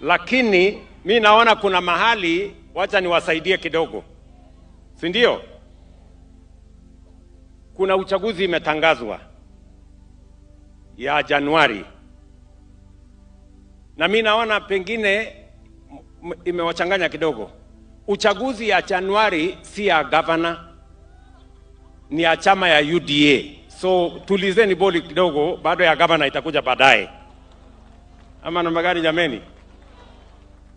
Lakini mi naona kuna mahali, wacha niwasaidie kidogo, si ndio? Kuna uchaguzi imetangazwa ya Januari, na mi naona pengine imewachanganya kidogo. Uchaguzi ya Januari si ya gavana, ni ya chama ya UDA. So tulizeni boli kidogo, bado ya gavana itakuja baadaye. Ama namna gani jameni?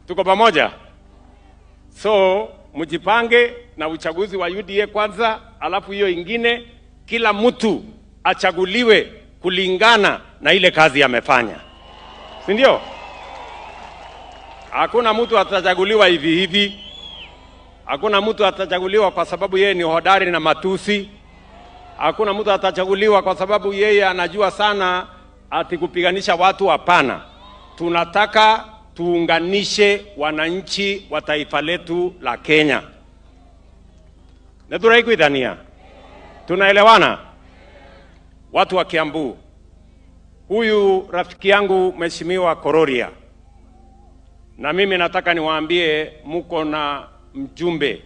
Tuko pamoja? So mjipange na uchaguzi wa UDA kwanza, alafu hiyo ingine, kila mtu achaguliwe kulingana na ile kazi amefanya, si ndio? Hakuna mtu atachaguliwa hivi hivi. Hakuna mtu atachaguliwa kwa sababu yeye ni hodari na matusi. Hakuna mtu atachaguliwa kwa sababu yeye anajua sana ati kupiganisha watu. Hapana, tunataka tuunganishe wananchi wa taifa letu la Kenya. Nĩtũraiguithania? Tunaelewana? Watu wa Kiambu, huyu rafiki yangu Mheshimiwa Kororia, na mimi nataka niwaambie muko na mjumbe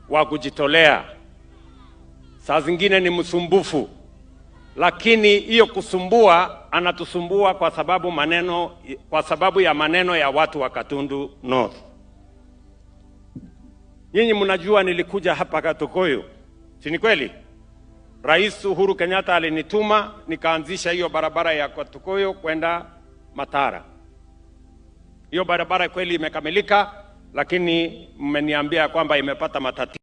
wa kujitolea. Saa zingine ni msumbufu, lakini hiyo kusumbua anatusumbua kwa sababu ya maneno ya watu wa Gatundu North. Nyinyi mnajua nilikuja hapa Gatukuyu, si ni kweli? Rais Uhuru Kenyatta alinituma nikaanzisha hiyo barabara ya Gatukuyu kwenda Matara. Hiyo barabara kweli imekamilika, lakini mmeniambia kwamba imepata matatizo.